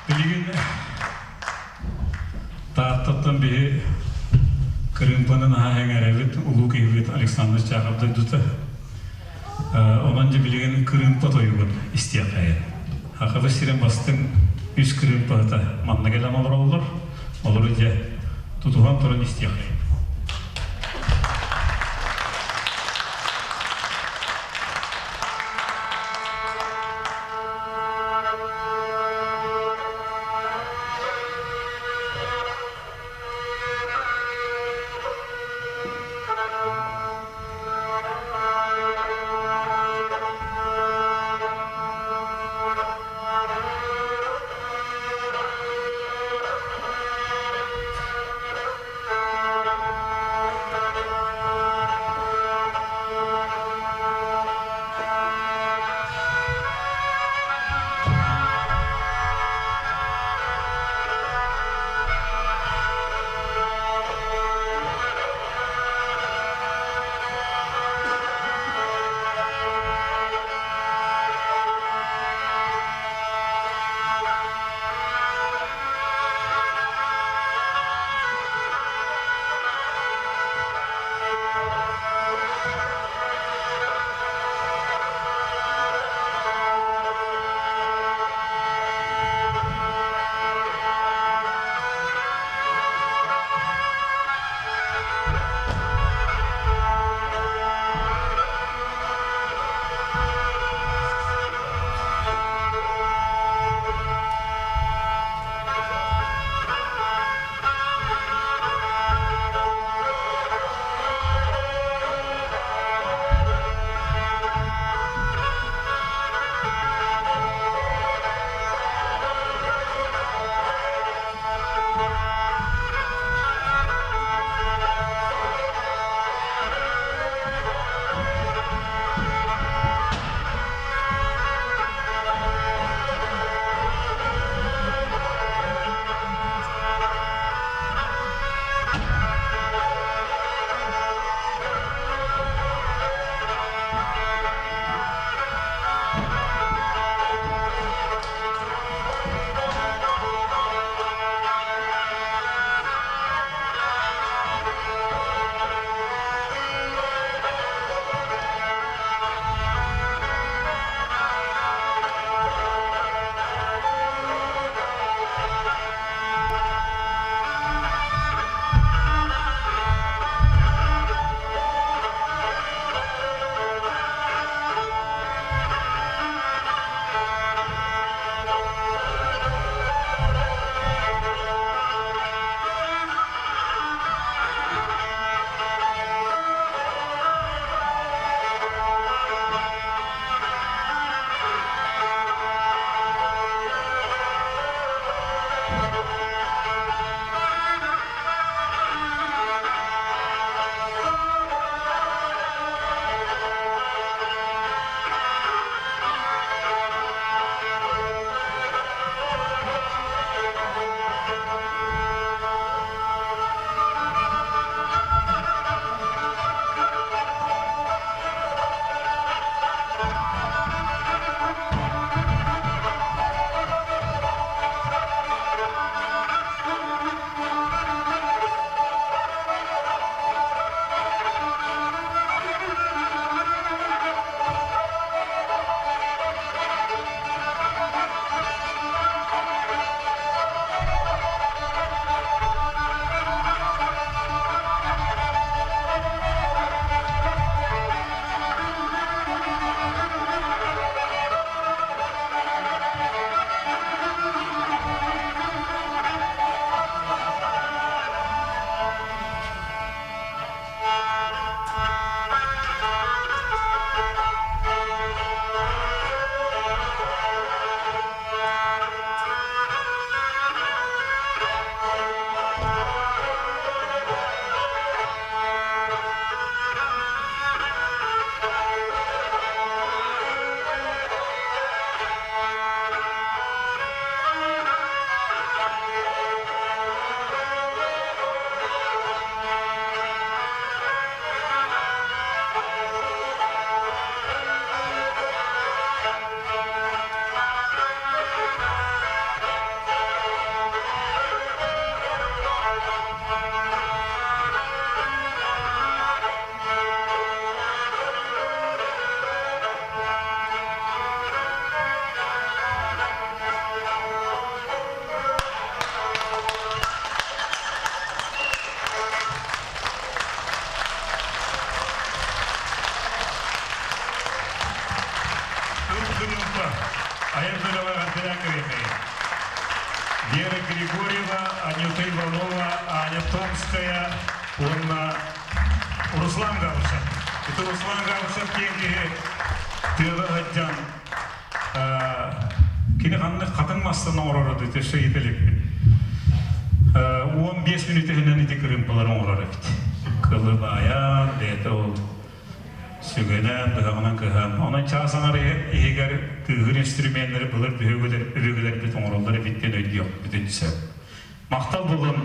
Билигин Тааттаттан биһи кырыымпаны наһаа эҥэрэбит, улуу киһибит Александр Чахов дойдута. Онон дьэ билигин кырыымпа тойугун истиэххэйин. Хахабы сирин бастыҥ үс кырыымпаһыта манна кэлэн олороллор. Олору дьэ тутуһан туран истиэххэйин. Анюта Иванова, Аня Томская уонна Руслан Габышев. Ити Руслан Габышев диэн киһи тыаҕа сылдьан кини ханнык хатыҥ мастан оҥороро өссө ыйыта иликпин. 15 мүнүүтэ иһинэн ити кырыымпалары оҥорор эбит. Кылы баайан, бэйэтэ ол сүгэнэн, быһаҕынан кыһан. Онон чаас аҥар иһигэр тыаһыыр инструменнары былыр өбүгэлэрбит оҥороллор эбит диэн өйдүөхпүтүн сөп. Махтал буолун.